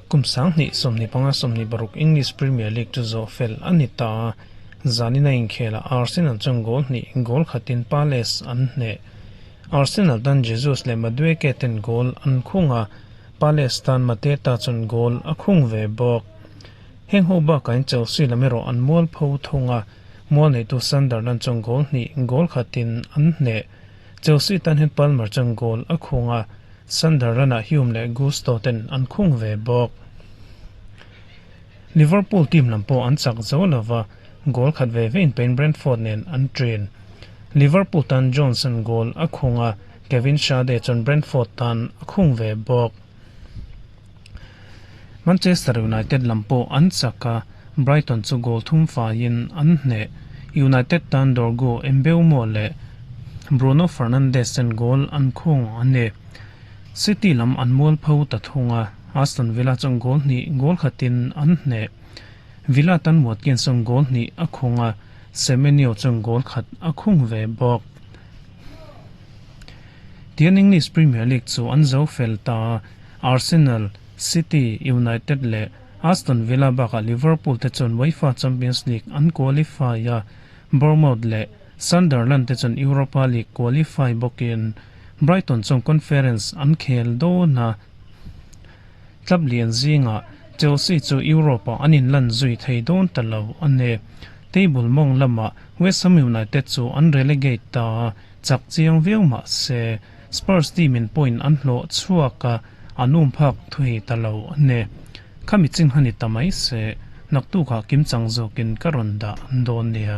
Kum 2025 26 English Premier League chu zawh fel a ni ta a, zanin a inkhelah Arsenal chuan goal hnih goal khatin Palace an hneh. Arsenal tan Jesus leh Madueke ten goal an khung a, Palace tan Mateta chuan goal a khung ve bawk. Heng ho bakain Chelsea lam erawh an mualpho thung a, mual neitu Sunderland chuan goal hnih goal khatin an hneh. Chelsea tan hian Palmer chuan goal a khung a, Sunderland-ah Hume leh Gusto ten an khung ve bawk. Liverpool team lam pawh an chak zo lo va, goal khat ve vein Payne Brentford nen an ṭin. Liverpool tan Johnson goal a khung a, Kevin Schade chuan Brentford tan a khung ve bawk. Manchester United lam pawh an chak a, Brighton chu goal thum faiin an hneh. United tan Dorgu Mbeumo leh Bruno Fernandes ten goal an khung a ni. City lam an mualpho ta thung a, Aston Villa chuan goal hnih goal khatin an hneh. Villa tan Watkins chuan goal hnih a khung a, Semenyo chuan goal khat a khung ve bawk. Tian English Premier League chu an zo fel ta a, Arsenal, City, United leh Aston Villa bakah Liverpool te chuan UEFA Champions League an qualify a, Bournemouth leh Sunderland te chuan Europa League qualify bawkin Brighton chuan Conference an khel dawn a. Club lian zingah Chelsea chu Europe-ah an inlan zui thei dawn ta lo a ni. Table mawng lamah West Ham United chu an relegate ta a, chak chiang viau mah se Spurs team in point an hlawh chhuak a, an um phak thui ta lo a ni. Khami chin kha ni ta mai se, naktukah kimchang zawkin ka rawn dah dawn nia.